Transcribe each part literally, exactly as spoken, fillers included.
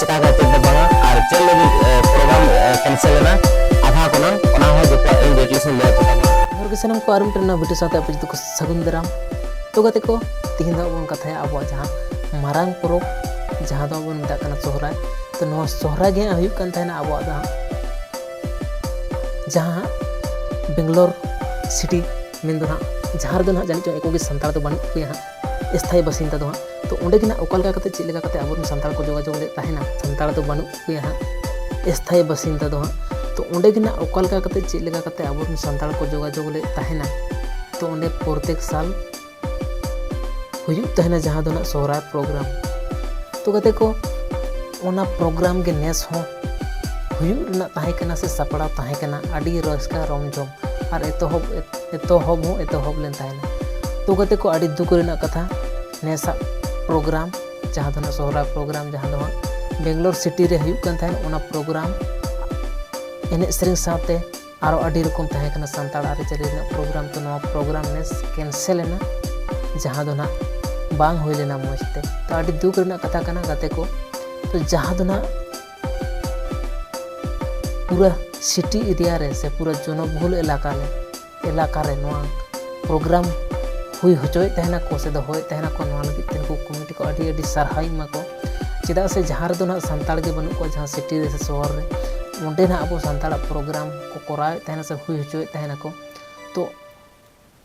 ᱮᱴᱟᱜᱟᱜ ᱪᱮᱫ ᱫᱚ ᱵᱟᱝᱟ᱾ ᱟᱨ ᱪᱮᱫ ᱞᱟᱹᱜᱤᱫ ᱯᱨᱳᱜᱨᱟᱢ ᱠᱮᱱᱥᱮᱞ ᱮᱱᱟ, ᱟᱫᱷᱟ ᱠᱚ ᱱᱟᱝ, ᱚᱱᱟ ᱦᱚᱸ ᱡᱚᱛᱚᱣᱟᱜ ᱤᱧ ᱰᱤᱴᱮᱞᱥ ᱤᱧ ᱞᱟᱹᱭ ᱟᱯᱮ ᱠᱟᱱᱟ᱾ ᱦᱚᱲ ᱜᱮ ᱥᱟᱱᱟᱢ ᱠᱚ ᱟᱨ ᱢᱤᱫᱴᱮᱱ ᱱᱟᱣᱟ ᱵᱷᱤᱰᱤᱭᱳ ᱥᱟᱶᱛᱮ ᱟᱯᱮ ᱡᱚᱛᱚ ᱠᱚ ᱥᱟᱹᱜᱩᱱ ᱫᱟᱨᱟᱢ᱾ ᱛᱚ ᱜᱟᱛᱮ ᱠᱚ, ᱛᱤᱦᱤᱧ ᱫᱚ ᱵᱚᱱ ᱠᱟᱛᱷᱟᱭᱟ ᱟᱵᱚᱣᱟᱜ ᱡᱟᱦᱟᱸ ᱢᱟᱨᱟᱝ ᱯᱚᱨᱚᱵᱽ, ᱡᱟᱦᱟᱸ ᱫᱚ ᱵᱚᱱ ᱢᱮᱛᱟᱜ ᱠᱟᱱᱟ ᱥᱚᱦᱨᱟᱭ᱾ ᱛᱚ ᱱᱚᱣᱟ ᱥᱚᱦᱨᱟᱭ ᱜᱮ ᱦᱟᱸᱜ ᱦᱩᱭᱩᱜ ᱠᱟᱱ ᱛᱟᱦᱮᱱᱟ ᱟᱵᱚᱣᱟᱜ ᱫᱚ ᱦᱟᱸᱜ ᱡᱟᱦᱟᱸ ᱵᱮᱝᱜᱟᱞᱳᱨ ᱥᱤᱴᱤ ᱢᱮᱱᱫᱚ ᱦᱟᱸᱜ, ᱡᱟᱦᱟᱸ ᱨᱮᱫᱚ ᱦᱟᱸᱜ ᱡᱟᱹᱱᱤᱡ ᱪᱚᱝ ᱮᱠᱚ ᱜᱮ ᱥᱟᱱᱛᱟᱲ ᱫᱚ ᱵᱟᱹᱱᱩᱜ ᱠᱚᱜᱮᱭᱟ ᱦᱟᱸᱜ, ᱮᱥᱛᱷᱟᱭᱤ ᱵᱟᱥᱤᱱᱫᱟ ᱫᱚ ᱦᱟᱸᱜ᱾ ᱛᱚ ᱚᱸᱰᱮ ᱜᱮ ᱦᱟᱸᱜ ᱚᱠᱟ ᱞᱮᱠᱟ ᱠᱟᱛᱮ ᱪᱮᱫ ᱞᱮᱠᱟ ᱠᱟᱛᱮ ᱟᱵᱚᱨᱮᱱ ᱥᱟᱱᱛᱟᱲ ᱠᱚ ᱡᱳᱜᱟᱡᱳᱜᱽ ᱞᱮᱫ ᱛᱟᱦᱮᱱᱟ, ᱥᱟᱱᱛᱟᱲ ᱫᱚ ᱵᱟᱹᱱᱩᱜ ᱠᱚᱜᱮᱭᱟ ᱦᱟᱸᱜ, ᱮᱥᱛᱷᱟᱭᱤ ᱵᱟᱥᱤᱱᱫᱟ ᱫᱚ ᱦᱟᱸᱜ᱾ ᱛᱚ ᱚᱸᱰᱮ ᱜᱮ ᱦᱟᱸᱜ ᱚᱠᱟ ᱞᱮᱠᱟ ᱠᱟᱛᱮ ᱪᱮᱫ ᱞᱮᱠᱟ ᱠᱟᱛᱮ ᱟᱵᱚᱨᱮᱱ ᱥᱟᱱᱛᱟᱲ ᱠᱚ ᱡᱳᱜᱟᱡᱳᱜᱽ ᱞᱮᱫ ᱛᱟᱦᱮᱱᱟ᱾ ᱛᱚ ᱚᱸᱰᱮ ᱯᱨᱚᱛᱮᱠ ᱥᱟᱞ ᱦᱩᱭᱩᱜ ᱛᱟᱦᱮᱱᱟ ᱡᱟᱦᱟᱸ ᱫᱚ ᱦᱟᱸᱜ ᱥᱚᱦᱨᱟᱭ ᱯᱨᱳᱜᱨᱟᱢ᱾ ᱛᱚ ᱜᱟᱛᱮ ᱠᱚ, ᱚᱱᱟ ᱯᱨᱳᱜᱨᱟᱢ ᱜᱮ ᱱᱮᱥ ᱦᱚᱸ ᱦᱩᱭᱩᱜ ᱨᱮᱱᱟᱜ ᱛᱟᱦᱮᱸ ᱠᱟᱱᱟ ᱥᱮ ᱥᱟᱯᱲᱟᱣ ᱛᱟᱦᱮᱸ ᱠᱟᱱᱟ᱾ ᱟᱹᱰᱤ ᱨᱟᱹᱥᱠᱟᱹ ᱨᱚᱢ ᱡᱷᱚᱢ ᱟᱨ ᱮᱛᱚᱦᱚᱵ, ᱮᱛᱚᱦᱚᱵ ᱦᱚᱸ ᱮᱛᱚᱦᱚᱵ ᱞᱮᱱ ᱛᱟᱦᱮᱱᱟ᱾ ᱛᱚ ᱜᱟᱛᱮ ᱠᱚ, ᱟᱹᱰᱤ ᱫᱩᱠ ᱨᱮᱱᱟᱜ ᱠᱟᱛᱷᱟ, ᱱᱮᱥᱟᱜ ᱯᱨᱳᱜᱨᱟᱢ ᱡᱟᱦᱟᱸ ᱫᱚ ᱦᱟᱸᱜ ᱥᱚᱦᱨᱟᱭ ᱯᱨᱳᱜᱨᱟᱢ, ᱡᱟᱦᱟᱸ ᱫᱚ ᱦᱟᱸᱜ ᱵᱮᱝᱜᱟᱞᱳᱨ ᱥᱤᱴᱤ ᱨᱮ ᱦᱩᱭᱩᱜ ᱠᱟᱱ ᱛᱟᱦᱮᱸᱫ, ᱚᱱᱟ ᱯᱨᱳᱜᱨᱟᱢ ᱮᱱᱮᱡ ᱥᱮᱨᱮᱧ ᱥᱟᱶᱛᱮ ᱟᱨᱚ ᱟᱹᱰᱤ ᱨᱚᱠᱚᱢ ᱛᱟᱦᱮᱸ ᱠᱟᱱᱟ ᱥᱟᱱᱛᱟᱲ ᱟᱹᱨᱤᱪᱟᱹᱞᱤ ᱨᱮᱱᱟᱜ ᱯᱨᱳᱜᱨᱟᱢ᱾ ᱛᱚ ᱱᱚᱣᱟ ᱯᱨᱳᱜᱨᱟᱢ ᱱᱮᱥ ᱠᱮᱱᱥᱮᱞ ᱮᱱᱟ, ᱡᱟᱦᱟᱸ ᱫᱚ ᱱᱟᱜ ᱵᱟᱝ ᱦᱩᱭ ᱞᱮᱱᱟ ᱢᱚᱡᱽ ᱛᱮ᱾ ᱛᱚ ᱟᱹᱰᱤ ᱫᱩᱠ ᱨᱮᱱᱟᱜ ᱠᱟᱛᱷᱟ ᱠᱟᱱᱟ ᱜᱟᱛᱮ ᱠᱚ᱾ ᱛᱚ ᱡᱟᱦᱟᱸ ᱫᱚ ᱱᱟᱜ ᱯᱩᱨᱟᱹ ᱥᱤᱴᱤ ᱮᱨᱤᱭᱟ ᱨᱮ ᱥᱮ ᱯᱩᱨᱟᱹ ᱡᱚᱱᱚᱵᱚᱦᱩᱞ ᱮᱞᱟᱠᱟ ᱨᱮ, ᱮᱞᱟᱠᱟ ᱨᱮ ᱱᱚᱣᱟ ᱯᱨᱳᱜᱨᱟᱢ ᱦᱩᱭ ᱦᱚᱪᱚᱭᱮᱫ ᱛᱟᱦᱮᱱᱟᱠᱚ ᱥᱮ ᱫᱚᱦᱚᱭᱮᱫ ᱛᱟᱦᱮᱱᱟᱠᱚ, ᱱᱚᱣᱟ ᱞᱟᱹᱜᱤᱫ ᱛᱮ ᱱᱩᱠᱩ ᱠᱚᱢᱤᱴᱤ ᱠᱚ ᱟᱹᱰᱤ ᱟᱹᱰᱤ ᱥᱟᱨᱦᱟᱣᱤᱧ ᱮᱢᱟ ᱠᱚᱣᱟ᱾ ᱪᱮᱫᱟᱜ ᱥᱮ ᱡᱟᱦᱟᱸ ᱨᱮᱫᱚ ᱱᱟᱜ ᱥᱟᱱᱛᱟᱲ ᱜᱮ ᱵᱟᱹᱱᱩᱜ ᱠᱚᱣᱟ, ᱡᱟᱦᱟᱸ ᱥᱤᱴᱤ ᱨᱮ ᱥᱮ ᱥᱚᱦᱚᱨ ᱨᱮ, ᱚᱸᱰᱮ ᱱᱟᱜ ᱟᱵᱚ ᱥᱟᱱᱛᱟᱲᱟᱜ ᱯᱨᱳᱜᱨᱟᱢ ᱠᱚ ᱠᱚᱨᱟᱣᱮᱫ ᱛᱟᱦᱮᱱᱟ ᱥᱮ ᱦᱩᱭ ᱦᱚᱪᱚᱭᱮᱫ ᱛᱟᱦᱮᱱᱟᱠᱚ᱾ ᱛᱚ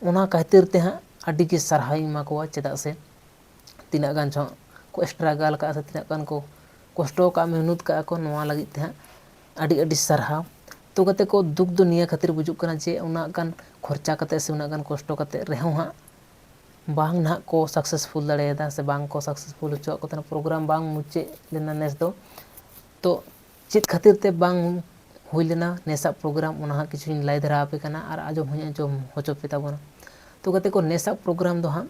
ᱚᱱᱟ ᱠᱷᱟᱹᱛᱤᱨ ᱛᱮ ᱦᱟᱸᱜ ᱟᱹᱰᱤ ᱜᱮ ᱥᱟᱨᱦᱟᱣᱤᱧ ᱮᱢᱟ ᱠᱚᱣᱟ, ᱪᱮᱫᱟᱜ ᱥᱮ ᱛᱤᱱᱟᱹᱜ ᱜᱟᱱ ᱪᱚ ᱠᱚ ᱥᱴᱨᱟᱜᱟᱞ ᱠᱟᱜᱼᱟ ᱥᱮ ᱛᱤᱱᱟᱹᱜ ᱜᱟᱱ ᱠᱚ ᱠᱚᱥᱴᱚ ᱠᱟᱜᱼᱟ, ᱢᱮᱦᱱᱚᱛ ᱠᱟᱜᱼᱟ ᱠᱚ, ᱱᱚᱣᱟ ᱞᱟᱹᱜᱤᱫ ᱛᱮ ᱦᱟᱸᱜ ᱟᱹᱰᱤ ᱟᱹᱰᱤ ᱥᱟᱨᱦᱟᱣ᱾ ᱛᱚ ᱜᱟᱛᱮ ᱠᱚ, ᱫᱩᱠ ᱫᱚ ᱱᱤᱭᱟᱹ ᱠᱷᱟᱹᱛᱤᱨ ᱵᱩᱡᱩᱜ ᱠᱟᱱᱟ ᱡᱮ ᱩᱱᱟᱹᱜ ᱜᱟᱱ ᱠᱷᱚᱨᱪᱟ ᱠᱟᱛᱮ ᱥᱮ ᱩᱱᱟᱹᱜ ᱜᱟᱱ ᱠᱚᱥᱴᱚ ᱠᱟᱛᱮ ᱨᱮᱦᱚᱸ ᱦᱟᱸᱜ ᱵᱟᱝ ᱱᱟᱦᱟᱜ ᱠᱚ ᱥᱟᱠᱥᱮᱥᱯᱷᱩᱞ ᱫᱟᱲᱮᱭᱟᱫᱟ ᱥᱮ ᱵᱟᱝ ᱠᱚ ᱥᱟᱠᱥᱮᱥᱯᱷᱩᱞ ᱦᱚᱪᱚᱣᱟᱜ ᱠᱚ ᱛᱟᱦᱮᱱᱟ, ᱯᱨᱳᱜᱨᱟᱢ ᱵᱟᱝ ᱢᱩᱪᱟᱹᱫ ᱞᱮᱱᱟ ᱱᱮᱥ ᱫᱚ᱾ ᱛᱚ ᱪᱮᱫ ᱠᱷᱟᱹᱛᱤᱨ ᱛᱮ ᱵᱟᱝ ᱦᱩᱭ ᱞᱮᱱᱟ ᱱᱮᱥᱟᱜ ᱯᱨᱳᱜᱨᱟᱢ, ᱚᱱᱟ ᱦᱟᱸᱜ ᱠᱤᱪᱷᱩᱧ ᱞᱟᱹᱭ ᱫᱷᱟᱨᱟ ᱟᱯᱮ ᱠᱟᱱᱟ ᱟᱨ ᱟᱸᱡᱚᱢ ᱦᱚᱸᱧ ᱟᱸᱡᱚᱢ ᱦᱚᱪᱚ ᱯᱮ ᱛᱟᱵᱚᱱᱟ᱾ ᱛᱚ ᱜᱟᱛᱮ ᱠᱚ, ᱱᱮᱥᱟᱜ ᱯᱨᱳᱜᱨᱟᱢ ᱫᱚ ᱦᱟᱸᱜ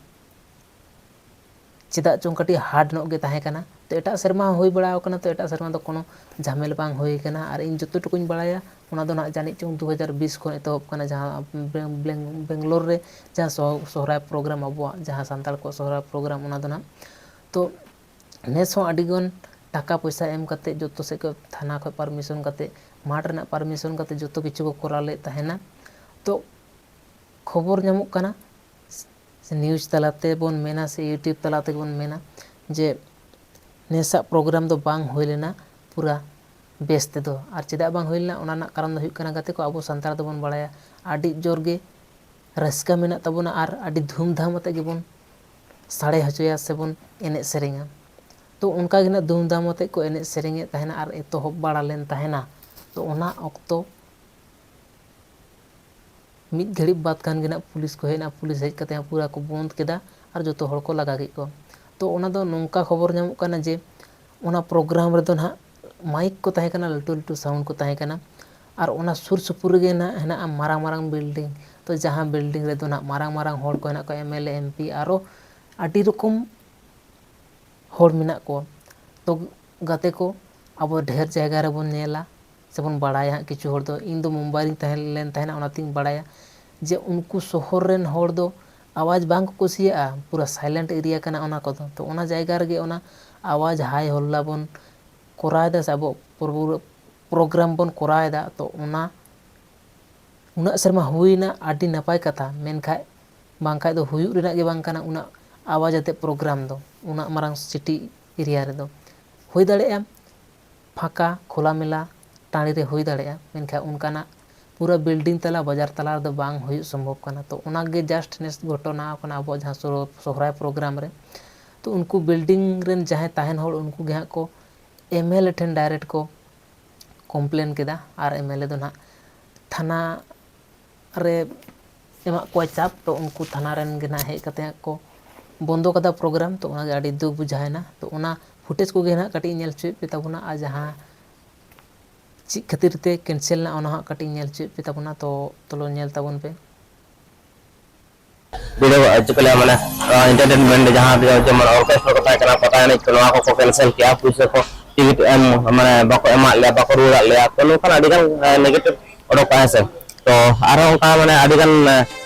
ᱪᱮᱫᱟᱜ ᱪᱚᱝ ᱠᱟᱹᱴᱤᱡ ᱦᱟᱨᱰ ᱧᱚᱜ ᱜᱮ ᱛᱟᱦᱮᱸ ᱠᱟᱱᱟ᱾ ᱛᱚ ᱮᱴᱟᱜ ᱥᱮᱨᱢᱟ ᱦᱚᱸ ᱦᱩᱭ ᱵᱟᱲᱟ ᱟᱠᱟᱱᱟ, ᱛᱚ ᱮᱴᱟᱜ ᱥᱮᱨᱢᱟ ᱫᱚ ᱠᱳᱱᱳ ᱡᱷᱟᱢᱮᱞᱟ ᱵᱟᱝ ᱦᱩᱭ ᱟᱠᱟᱱᱟ᱾ ᱟᱨ ᱤᱧ ᱡᱚᱛᱚ ᱴᱩᱠᱩᱧ ᱵᱟᱲᱟᱭᱟ, ᱚᱱᱟ ᱫᱚ ᱱᱟᱦᱟᱜ ᱡᱟᱹᱱᱤᱡ ᱪᱚᱝ ᱫᱩ ᱦᱟᱡᱟᱨ ᱵᱤᱥ ᱠᱷᱚᱱ ᱮᱛᱚᱦᱚᱵ ᱠᱟᱱᱟ, ᱡᱟᱦᱟᱸ ᱵᱮᱝ-, ᱵᱮᱝ-, ᱵᱮᱝᱜᱟᱞᱳᱨ ᱨᱮ ᱡᱟᱦᱟᱸ ᱥᱚᱦ-, ᱥᱚᱦᱨᱟᱭ ᱯᱨᱳᱜᱨᱟᱢ, ᱟᱵᱚᱣᱟᱜ ᱡᱟᱦᱟᱸ ᱥᱟᱱᱛᱟᱲ ᱠᱚᱣᱟᱜ ᱥᱚᱦᱨᱟᱭ ᱯᱨᱳᱜᱨᱟᱢ, ᱚᱱᱟ ᱫᱚ ᱱᱟᱦᱟᱜ᱾ ᱛᱚ ᱱᱮᱥ ᱦᱚᱸ ᱟᱹᱰᱤᱜᱟᱱ ᱴᱟᱠᱟ ᱯᱚᱭᱥᱟ ᱮᱢ ᱠᱟᱛᱮ, ᱡᱚᱛᱚ ᱥᱮᱫ ᱠᱷᱚᱱ ᱛᱷᱟᱱᱟ ᱠᱷᱚᱱ ᱯᱟᱨᱢᱤᱥᱚᱱ ᱠᱟᱛᱮ, ᱢᱟᱴᱷ ᱨᱮᱱᱟᱜ ᱯᱟᱨᱢᱤᱥᱚᱱ ᱠᱟᱛᱮ ᱡᱚᱛᱚ ᱠᱤᱪᱷᱩ ᱠᱚ ᱠᱚᱨᱟᱣ ᱞᱮᱫ ᱛᱟᱦᱮᱱᱟ᱾ ᱛᱚ ᱠᱷᱚᱵᱚᱨ ᱧᱟᱢᱚᱜ ᱠᱟᱱᱟ, ᱥᱮ ᱱᱤᱭᱩᱡᱽ ᱛᱟᱞᱟ ᱛᱮᱵᱚᱱ ᱢᱮᱱᱟ ᱥᱮ ᱤᱭᱩᱴᱤᱭᱩᱵᱽ ᱛᱟᱞᱟ ᱛᱮᱵᱚᱱ ᱢᱮᱱᱟ, ᱡᱮ ᱱᱮᱥᱟᱜ ᱯᱨᱳᱜᱨᱟᱢ ᱫᱚ ᱵᱟᱝ ᱦᱩᱭ ᱞᱮᱱᱟ ᱯᱩᱨᱟ ᱵᱮᱥ ᱛᱮᱫᱚ᱾ ᱟᱨ ᱪᱮᱫᱟᱜ ᱵᱟᱝ ᱦᱩᱭ ᱞᱮᱱᱟ, ᱚᱱᱟ ᱨᱮᱱᱟᱜ ᱠᱟᱨᱚᱱ ᱫᱚ ᱦᱩᱭᱩᱜ ᱠᱟᱱᱟ, ᱜᱟᱛᱮ ᱠᱚ, ᱟᱵᱚ ᱥᱟᱱᱛᱟᱲ ᱫᱚᱵᱚᱱ ᱵᱟᱲᱟᱭᱟ ᱟᱹᱰᱤ ᱡᱳᱨ ᱜᱮ ᱨᱟᱹᱥᱠᱟᱹ ᱢᱮᱱᱟᱜ ᱛᱟᱵᱚᱱᱟ ᱟᱨ ᱟᱹᱰᱤ ᱫᱷᱩᱢᱫᱷᱟᱢ ᱟᱛᱮ ᱜᱮᱵᱚᱱ ᱥᱟᱲᱮ ᱦᱚᱪᱚᱭᱟ ᱥᱮᱵᱚᱱ ᱮᱱᱮᱡ ᱥᱮᱨᱮᱧᱟ᱾ ᱛᱚ ᱚᱱᱠᱟ ᱜᱮ ᱱᱟᱜ ᱫᱷᱩᱢᱫᱷᱟᱢ ᱟᱛᱮ ᱠᱚ ᱮᱱᱮᱡ ᱥᱮᱨᱮᱧᱮᱫ ᱛᱟᱦᱮᱱᱟ ᱟᱨ ᱮᱛᱚᱦᱚᱵ ᱵᱟᱲᱟ ᱞᱮᱱ ᱛᱟᱦᱮᱱᱟ᱾ ᱛᱚ ᱚᱱᱟ ᱚᱠᱛᱚ ᱢᱤᱫ ᱜᱷᱟᱹᱲᱤᱡ ᱵᱟᱫ ᱠᱷᱟᱱ ᱜᱮ ᱱᱟᱜ ᱯᱩᱞᱤᱥ ᱠᱚ ᱦᱮᱡ ᱮᱱᱟ᱾ ᱯᱩᱞᱤᱥ ᱦᱮᱡ ᱠᱟᱛᱮ ᱦᱚᱸ ᱯᱩᱨᱟᱹ ᱠᱚ ᱵᱚᱱᱫᱽ ᱠᱮᱫᱟ ᱟᱨ ᱡᱚᱛᱚ ᱦᱚᱲ ᱠᱚ ᱞᱟᱜᱟ ᱠᱮᱫ ᱠᱚᱣᱟ᱾ ᱛᱚ ᱚᱱᱟ ᱫᱚ ᱱᱚᱝᱠᱟ ᱠᱷᱚᱵᱚᱨ ᱧᱟᱢᱚᱜ ᱠᱟᱱᱟ ᱡᱮ ᱚᱱᱟ ᱯᱨᱳᱜᱨᱟᱢ ᱨᱮᱫᱚ ᱱᱟᱦᱟᱜ ᱢᱟᱭᱤᱠ ᱠᱚ ᱛᱟᱦᱮᱸ ᱠᱟᱱᱟ, ᱞᱟᱹᱴᱩ ᱞᱟᱹᱴᱩ ᱥᱟᱣᱩᱱᱰ ᱠᱚ ᱛᱟᱦᱮᱸ ᱠᱟᱱᱟ, ᱟᱨ ᱚᱱᱟ ᱥᱩᱨ ᱥᱩᱯᱩᱨ ᱨᱮᱜᱮ ᱱᱟᱦᱟᱜ ᱦᱮᱱᱟᱜᱼᱟ ᱢᱟᱨᱟᱝ ᱢᱟᱨᱟᱝ ᱵᱤᱞᱰᱤᱝ᱾ ᱛᱚ ᱡᱟᱦᱟᱸ ᱵᱤᱞᱰᱤᱝ ᱨᱮᱫᱚ ᱱᱟᱦᱟᱜ ᱢᱟᱨᱟᱝ ᱢᱟᱨᱟᱝ ᱦᱚᱲ ᱠᱚ ᱦᱮᱱᱟᱜ ᱠᱚᱣᱟ, M L A, M P, ᱟᱨᱚ ᱟᱹᱰᱤ ᱨᱚᱠᱚᱢ ᱦᱚᱲ ᱢᱮᱱᱟᱜ ᱠᱚᱣᱟ᱾ ᱛᱚ ᱜᱟᱛᱮ ᱠᱚ, ᱟᱵᱚ ᱰᱷᱮᱨ ᱡᱟᱭᱜᱟ ᱨᱮᱵᱚᱱ ᱧᱮᱞᱟ ᱥᱮᱵᱚᱱ ᱵᱟᱲᱟᱭᱟ ᱦᱟᱸᱜ, ᱠᱤᱪᱷᱩ ᱦᱚᱲ ᱫᱚ, ᱤᱧ ᱫᱚ ᱢᱩᱢᱵᱟᱭ ᱨᱤᱧ ᱛᱟᱦᱮᱸ ᱞᱮᱱ ᱛᱟᱦᱮᱱᱟ, ᱚᱱᱟᱛᱤᱧ ᱵᱟᱲᱟᱭᱟ ᱡᱮ ᱩᱱᱠᱩ ᱥᱚᱦᱚᱨ ᱨᱮᱱ ᱦᱚᱲ ᱫᱚ ᱟᱣᱟᱡᱽ ᱵᱟᱝ ᱠᱚ ᱠᱩᱥᱤᱭᱟᱜᱼᱟ, ᱯᱩᱨᱟᱹ ᱥᱟᱭᱞᱮᱱᱴ ᱮᱨᱤᱭᱟ ᱠᱟᱱᱟ ᱚᱱᱟ ᱠᱚᱫᱚ᱾ ᱛᱚ ᱚᱱᱟ ᱡᱟᱭᱜᱟ ᱨᱮᱜᱮ ᱚᱱᱟ ᱟᱣᱟᱡᱽ ᱦᱟᱭ ᱦᱚᱞᱞᱟ ᱵᱚᱱ ᱠᱚᱨᱟᱣ ᱮᱫᱟ ᱥᱮ ᱟᱵᱚ ᱯᱨᱳᱜᱨᱟᱢ ᱵᱚᱱ ᱠᱚᱨᱟᱣ ᱮᱫᱟ, ᱛᱚ ᱚᱱᱟ ᱩᱱᱟᱹᱜ ᱥᱮᱨᱢᱟ ᱦᱩᱭᱱᱟ, ᱟᱹᱰᱤ ᱱᱟᱯᱟᱭ ᱠᱟᱛᱷᱟ, ᱢᱮᱱᱠᱷᱟᱡ ᱵᱟᱝᱠᱷᱟᱡ ᱫᱚ ᱦᱩᱭᱩᱜ ᱨᱮᱱᱟᱜ ᱜᱮ ᱵᱟᱝ ᱠᱟᱱᱟ ᱩᱱᱟᱹᱜ ᱟᱣᱟᱡᱽ ᱟᱛᱮ ᱯᱨᱳᱜᱨᱟᱢ ᱫᱚ ᱩᱱᱟᱹᱜ ᱢᱟᱨᱟᱝ ᱥᱤᱴᱤ ᱮᱨᱤᱭᱟ ᱨᱮᱫᱚ᱾ ᱦᱩᱭ ᱫᱟᱲᱮᱭᱟᱜᱼᱟ ᱯᱷᱟᱸᱠᱟ ᱠᱷᱳᱞᱟᱢᱮᱞᱟ ᱴᱟᱺᱰᱤ ᱨᱮ ᱦᱩᱭ ᱫᱟᱲᱮᱭᱟᱜᱼᱟ, ᱢᱮᱱᱠᱷᱟᱱ ᱚᱱᱠᱟᱱᱟᱜ ᱯᱩᱨᱟᱹ ᱵᱤᱞᱰᱤᱝ ᱛᱟᱞᱟ ᱵᱟᱡᱟᱨ ᱛᱟᱞᱟ ᱨᱮᱫᱚ ᱵᱟᱝ ᱦᱩᱭᱩᱜ ᱥᱚᱢᱵᱷᱚᱵ ᱠᱟᱱᱟ᱾ ᱛᱚ ᱚᱱᱟᱜᱮ ᱡᱟᱥᱴ ᱱᱮᱥ ᱜᱷᱚᱴᱚᱱᱟ ᱠᱟᱱᱟ ᱟᱵᱚᱣᱟᱜ ᱡᱟᱦᱟᱸ ᱥᱚᱦᱨᱟᱭ ᱯᱨᱳᱜᱨᱟᱢ ᱨᱮ᱾ ᱛᱚ ᱩᱱᱠᱩ ᱵᱤᱞᱰᱤᱝ ᱨᱮᱱ ᱡᱟᱦᱟᱸᱭ ᱛᱟᱦᱮᱱ ᱦᱚᱲ, ᱩᱱᱠᱩ ᱜᱮ ᱦᱟᱸᱜ ᱠᱚ ᱮᱢ ᱮᱞ ᱮ ᱴᱷᱮᱱ ᱰᱟᱭᱨᱮᱠᱴ ᱠᱚ ᱠᱚᱢᱯᱞᱮᱱ ᱠᱮᱫᱟ ᱟᱨ ᱮᱢ ᱮᱞ ᱮ ᱫᱚ ᱱᱟᱦᱟᱜ ᱛᱷᱟᱱᱟ ᱨᱮ ᱮᱢᱟᱜ ᱠᱚᱣᱟ ᱪᱟᱯ᱾ ᱛᱚ ᱩᱱᱠᱩ ᱛᱷᱟᱱᱟ ᱨᱮᱱ ᱜᱮ ᱱᱟᱦᱟᱜ ᱦᱮᱡ ᱠᱟᱛᱮ ᱦᱟᱸᱜ ᱠᱚ ᱵᱚᱱᱫᱚ ᱠᱟᱫᱟ ᱯᱨᱳᱜᱨᱟᱢ᱾ ᱛᱚ ᱚᱱᱟᱜᱮ ᱟᱹᱰᱤ ᱫᱩᱠ ᱵᱩᱡᱷᱟᱹᱣ ᱮᱱᱟ᱾ ᱛᱚ ᱚᱱᱟ ᱯᱷᱩᱴᱮᱡᱽ ᱠᱚᱜᱮ ᱱᱟᱦᱟᱜ ᱠᱟᱹᱴᱤᱡ ᱧᱮᱞ ᱦᱚᱪᱚᱭᱮᱫ ᱯᱮ ᱛᱟᱵᱚᱱᱟ, ᱟᱨ ᱡᱟᱦᱟᱸ ᱪᱮᱫ ᱠᱷᱟᱹᱛᱤᱨ ᱛᱮ ᱠᱮᱱᱥᱮᱞ ᱮᱱᱟ ᱚᱱᱟ ᱦᱚᱸ ᱠᱟᱹᱴᱤᱡ ᱧᱮᱞ ᱦᱚᱪᱚᱭᱮᱫ ᱯᱮ ᱛᱟᱵᱚᱱᱟ᱾ ᱛᱚ ᱪᱚᱞᱚ ᱧᱮᱞ ᱛᱟᱵᱚᱱ ᱯᱮ᱾ ᱵᱷᱤᱰᱤᱭᱳ, ᱪᱮᱫ ᱠᱚ ᱞᱟᱹᱭᱟ, ᱢᱟᱱᱮ, ᱮᱱᱴᱟᱨᱴᱮᱱᱢᱮᱱᱴ ᱡᱟᱦᱟᱸ ᱫᱚ ᱡᱮᱢᱚᱱ ᱚᱨᱠᱮᱥᱴᱨᱟ ᱠᱚ ᱛᱟᱦᱮᱸ ᱠᱟᱱᱟ, ᱯᱟᱛᱟ ᱮᱱᱮᱡ ᱠᱚ, ᱱᱚᱣᱟ ᱠᱚᱠᱚ ᱠᱮᱱᱥᱮᱞ ᱠᱮᱜᱼᱟ, ᱯᱩᱭᱥᱟᱹ ᱠᱚ ᱴᱤᱠᱤᱴ ᱮᱢ, ᱢᱟᱱᱮ, ᱵᱟᱠᱚ ᱮᱢᱟᱜ ᱞᱮᱭᱟ, ᱵᱟᱠᱚ ᱨᱩᱣᱟᱹᱲᱟᱜ ᱞᱮᱭᱟ᱾ ᱛᱚ ᱱᱚᱝᱠᱟᱱ ᱟᱹᱰᱤᱜᱟᱱ ᱱᱮᱜᱮᱴᱤᱵᱷ ᱚᱰᱚᱠᱚᱜᱼᱟ, ᱦᱮᱸ ᱥᱮ᱾ ᱛᱚ ᱟᱨᱦᱚᱸ ᱚᱱᱠᱟ, ᱢᱟᱱᱮ, ᱟᱹᱰᱤᱜᱟᱱ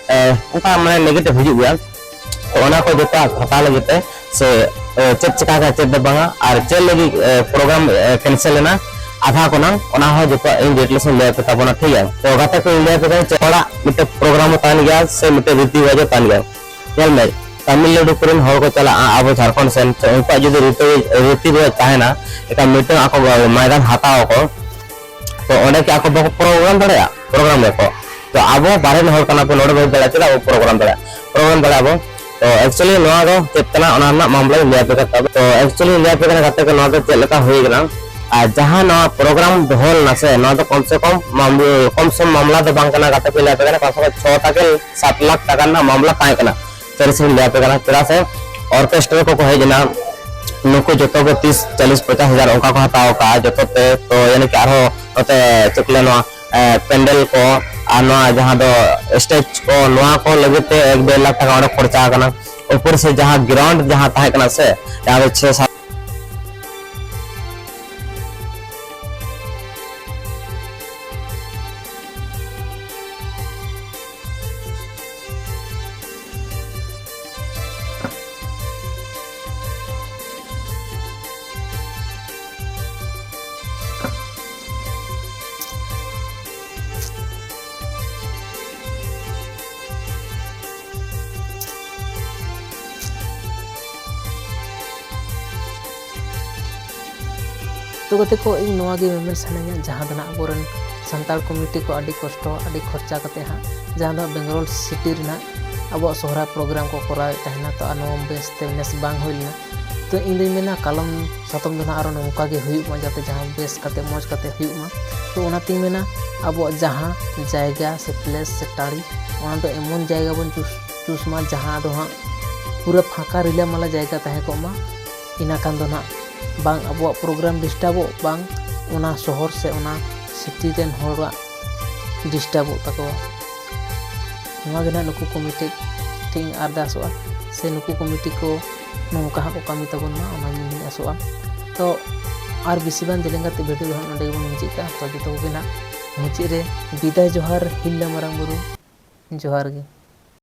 ᱚᱱᱠᱟ, ᱢᱟᱱᱮ, ᱱᱮᱜᱮᱴᱤᱵᱷ ᱦᱤᱡᱩᱜ ᱜᱮᱭᱟ᱾ ᱛᱚ ᱚᱱᱟ ᱠᱚ ᱡᱚᱛᱚ ᱦᱟᱛᱟᱣ ᱞᱟᱹᱜᱤᱫ ᱛᱮ ᱥᱮ ᱮ, ᱪᱮᱫ ᱪᱮᱠᱟ ᱠᱟᱱᱟ, ᱪᱮᱫ ᱫᱚ ᱵᱟᱝᱟ, ᱟᱨ ᱪᱮᱫ ᱞᱟᱹᱜᱤᱫ, ᱮ, program, ᱮ, cancel ᱮᱱᱟ, ᱟᱫᱷᱟ ᱠᱷᱚᱱᱟᱝ, ᱚᱱᱟ ᱦᱚᱸ ᱡᱚᱛᱚ ᱤᱧ details ᱤᱧ ᱞᱟᱹᱭ ᱟᱯᱮ ᱛᱟᱵᱚᱱᱟ, ᱴᱷᱤᱠ ᱜᱮᱭᱟ? ᱛᱚ ᱜᱟᱛᱮ ᱠᱚ, ᱤᱧ ᱞᱟᱹᱭ ᱟᱯᱮ ᱠᱟᱱᱟ, ᱪᱮᱫ ᱦᱚᱲᱟᱜ ᱢᱤᱫᱴᱮᱱ program ᱦᱚᱸ ᱛᱟᱦᱮᱱ ᱜᱮᱭᱟ ᱥᱮ ᱢᱤᱫᱴᱮᱱ ᱨᱤᱛᱤ ᱨᱮᱣᱟᱡᱽ ᱦᱚᱸ ᱛᱟᱦᱮᱱ ᱜᱮᱭᱟ᱾ ᱧᱮᱞ ᱢᱮ, ᱛᱟᱢᱤᱞᱱᱟᱲᱩ ᱠᱚᱨᱮᱱ ᱦᱚᱲ ᱠᱚ ᱪᱟᱞᱟᱜᱼᱟ ᱟᱵᱚ ᱡᱷᱟᱲᱠᱷᱚᱸᱰ ᱥᱮᱱ, ᱛᱚ ᱩᱱᱠᱩᱣᱟᱜ ᱡᱩᱫᱤ ᱨᱤᱛᱤ, ᱨᱤᱛᱤ ᱨᱮᱣᱟᱡᱽ ᱛᱟᱦᱮᱱᱟ, ᱮᱱᱠᱷᱟᱱ ᱢᱤᱫᱴᱟᱝ ᱟᱠᱚ ᱢᱚᱭᱫᱟᱱ ᱦᱟᱛᱟᱣ ᱟᱠᱚ, ᱛᱚ ᱚᱸᱰᱮ ᱠᱤ ᱟᱠᱚ ᱵᱟᱠᱚ program ᱫᱟᱲᱮᱭᱟᱜᱼᱟ? Program ᱨᱮᱠᱚ᱾ ᱛᱚ ᱟᱵᱚ ᱵᱟᱨᱦᱮ ᱨᱮᱱ ᱦᱚᱲ ᱠᱟᱱᱟ ᱵᱚᱱ, ᱱᱚᱰᱮ ᱵᱚᱱ ᱫᱟᱲᱮᱭᱟᱜᱼᱟ, ᱪᱮᱫᱟᱜ ᱵᱚ program ᱫᱟᱲᱮᱭᱟᱜᱼᱟ? Program ᱫᱟᱲᱮᱭᱟᱜᱼᱟ ᱵᱚ᱾ ᱛᱚ actually ᱱᱚᱣᱟ ᱫᱚ ᱪᱮᱫ ᱠᱟᱱᱟ, ᱚᱱᱟ ᱨᱮᱱᱟᱜ ᱢᱟᱢᱞᱟᱧ ᱞᱟᱹᱭ ᱟᱯᱮ ᱠᱟᱱᱟ᱾ ᱛᱚ actually ᱞᱟᱹᱭ ᱟᱯᱮ ᱠᱟᱱᱟ ᱜᱟᱛᱮ ᱠᱚ, ᱱᱚᱣᱟ ᱫᱚ ᱪᱮᱫ ᱞᱮᱠᱟ ᱦᱩᱭ ᱠᱟᱱᱟ᱾ ᱟᱨ ᱡᱟᱦᱟᱸ ᱱᱚᱣᱟ program ᱫᱚᱦᱚ ᱞᱮᱱᱟ ᱥᱮ, ᱱᱚᱣᱟ ᱫᱚ ᱠᱚᱢ ᱥᱮ ᱠᱚᱢ ᱢᱟᱢ-, ᱠᱚᱢ ᱥᱚᱢ ᱢᱟᱢᱞᱟ ᱫᱚ ᱵᱟᱝ ᱠᱟᱱᱟ ᱜᱟᱛᱮ ᱠᱚ, ᱞᱟᱹᱭ ᱟᱯᱮ ᱠᱟᱱᱟ, ᱠᱚᱢ ᱥᱮ ᱠᱚᱢ ᱪᱷᱚ ᱴᱟᱠᱟ ᱥᱟᱛ ᱞᱟᱠᱷ ᱴᱟᱠᱟ ᱨᱮᱱᱟᱜ ᱢᱟᱢᱞᱟ ᱛᱟᱦᱮᱸ ᱠᱟᱱᱟ᱾ ᱥᱟᱹᱨᱤ ᱥᱟᱹᱨᱤᱧ ᱞᱟᱹᱭ ᱟᱯᱮ ᱠᱟᱱᱟ, ᱪᱮᱫᱟᱜ ᱥᱮ orchestra ᱠᱚᱠᱚ ᱦᱮᱡ ᱮᱱᱟ, ᱱᱩᱠᱩ ᱡᱚᱛᱚ ᱜᱮ ᱛᱤᱥ, ᱪᱚᱞᱞᱤᱥ, ᱯᱚᱧᱪᱟᱥ ᱦᱟᱡᱟᱨ ᱚᱱᱠᱟ ᱠᱚ ᱦᱟᱛᱟᱣ ᱟᱠᱟᱫᱼᱟ ᱡᱚᱛᱚ ᱛᱮ᱾ ᱛᱚ ᱭᱟᱱᱤ ᱠᱤ ᱟᱨᱦᱚᱸ ᱱᱚᱛᱮ ᱪᱮᱫ ᱠᱚ ᱞᱟᱹᱭᱟ, ᱱᱚᱣᱟ, ᱮ, ᱯᱮᱱᱰᱮᱞ ᱠᱚ ᱟᱨ ᱱᱚᱣᱟ ᱡᱟᱦᱟᱸ ᱫᱚ stage ᱠᱚ, ᱱᱚᱣᱟ ᱠᱚ ᱞᱟᱹᱜᱤᱫ ᱛᱮ ᱮᱠ ᱰᱮᱲ ᱞᱟᱠᱷ ᱴᱟᱠᱟ ᱚᱸᱰᱮ ᱠᱷᱚᱨᱪᱟ ᱟᱠᱟᱱᱟ᱾ ᱩᱯᱚᱨ ᱥᱮ ᱡᱟᱦᱟᱸ ground ᱡᱟᱦᱟᱸ ᱛᱟᱦᱮᱸ ᱠᱟᱱᱟ ᱥᱮ, ᱡᱟᱦᱟᱸ ᱫᱚ ᱪᱷᱮ ᱥᱟᱛ ᱛᱚ ᱜᱟᱛᱮ ᱠᱚ, ᱤᱧ ᱱᱚᱣᱟ ᱜᱮ ᱢᱮᱢᱮᱱ ᱥᱟᱱᱟᱧᱟ, ᱡᱟᱦᱟᱸ ᱫᱚ ᱱᱟᱜ ᱟᱵᱚᱨᱮᱱ ᱥᱟᱱᱛᱟᱲ ᱠᱚᱢᱤᱴᱤ ᱠᱚ ᱟᱹᱰᱤ ᱠᱚᱥᱴᱚ, ᱟᱹᱰᱤ ᱠᱷᱚᱨᱪᱟ ᱠᱟᱛᱮ ᱦᱟᱸᱜ, ᱡᱟᱦᱟᱸ ᱫᱚ ᱵᱮᱝᱜᱟᱞᱳᱨ ᱥᱤᱴᱤ ᱨᱮᱱᱟᱜ ᱟᱵᱚᱣᱟᱜ ᱥᱚᱦᱨᱟᱭ program ᱠᱚ ᱠᱚᱨᱟᱣᱮᱫ ᱛᱟᱦᱮᱱᱟ, ᱛᱚ ᱟᱨ ᱱᱚᱣᱟ ᱵᱮᱥᱛᱮ ᱱᱮᱥ ᱵᱟᱝ ᱦᱩᱭ ᱞᱮᱱᱟ᱾ ᱛᱚ ᱤᱧ ᱫᱩᱧ ᱢᱮᱱᱟ ᱠᱟᱞᱚᱢ ᱥᱟᱛᱚᱢ ᱫᱚ ᱱᱟᱜ ᱟᱨᱚ ᱱᱚᱝᱠᱟ ᱜᱮ ᱦᱩᱭᱩᱜ ᱢᱟ, ᱡᱟᱛᱮ ᱡᱟᱦᱟᱸ ᱵᱮᱥ ᱠᱟᱛᱮ ᱢᱚᱡᱽ ᱠᱟᱛᱮ ᱦᱩᱭᱩᱜ ᱢᱟ᱾ ᱛᱚ ᱚᱱᱟᱛᱤᱧ ᱢᱮᱱᱟ ᱟᱵᱚᱣᱟᱜ ᱡᱟᱦᱟᱸ ᱡᱟᱭᱜᱟ ᱥᱮ place ᱥᱮ ᱴᱟᱺᱰᱤ, ᱚᱱᱟ ᱫᱚ ᱮᱢᱚᱱ ᱡᱟᱭᱜᱟ ᱵᱚᱱ choose, choose ᱢᱟ ᱡᱟᱦᱟᱸ ᱫᱚ ᱦᱟᱸᱜ ᱯᱩᱨᱟᱹ ᱯᱷᱟᱸᱠᱟ ᱨᱤᱞᱟᱹᱢᱟᱞᱟ ᱡᱟᱭᱜᱟ ᱛᱟᱦᱮᱸ ᱠᱚᱜ ᱢᱟ᱾ ᱤᱱᱟᱹ ᱠᱷᱟᱱ ᱫᱚ ᱱᱟᱜ ᱵᱟᱝ ᱟᱵᱚᱣᱟᱜ program ᱰᱤᱥᱴᱟᱵᱚᱜ, ᱵᱟᱝ ᱚᱱᱟ ᱥᱚᱦᱚᱨ ᱥᱮ ᱚᱱᱟ ᱥᱤᱴᱤ ᱨᱮᱱ ᱦᱚᱲᱟᱜ ᱰᱤᱥᱴᱟᱵᱚᱜ ᱛᱟᱠᱚᱣᱟ᱾ ᱱᱚᱣᱟ ᱜᱮ ᱱᱟᱜ ᱱᱩᱠᱩ ᱠᱚᱢᱤᱴᱤ ᱴᱷᱮᱱ ᱤᱧ ᱟᱨᱫᱟᱥᱚᱜᱼᱟ, ᱥᱮ ᱱᱩᱠᱩ ᱠᱚᱢᱤᱴᱤ ᱠᱚ ᱱᱚᱝᱠᱟ ᱦᱟᱸᱜ ᱠᱚ ᱠᱟᱹᱢᱤ ᱛᱟᱵᱚᱱ ᱢᱟ, ᱚᱱᱟ ᱜᱮ ᱤᱧ ᱟᱥᱚᱜᱼᱟ᱾ ᱛᱚ ᱟᱨ ᱵᱮᱥᱤ ᱵᱟᱝ ᱡᱮᱞᱮᱧ ᱠᱟᱛᱮ ᱵᱷᱤᱰᱤᱭᱳ ᱫᱚ ᱦᱟᱸᱜ ᱱᱚᱸᱰᱮ ᱜᱮᱵᱚᱱ ᱢᱩᱪᱟᱹᱫ ᱠᱟᱜᱼᱟ᱾ ᱛᱚ ᱡᱚᱛᱚ ᱠᱚᱜᱮ ᱱᱟᱜ ᱢᱩᱪᱟᱹᱫ ᱨᱮ ᱵᱤᱫᱟᱭ ᱡᱚᱦᱟᱨ, ᱦᱤᱞᱞᱟᱹ ᱢᱟᱨᱟᱝ ᱵᱩᱨᱩ ᱡᱚᱦᱟᱨ ᱜᱮ᱾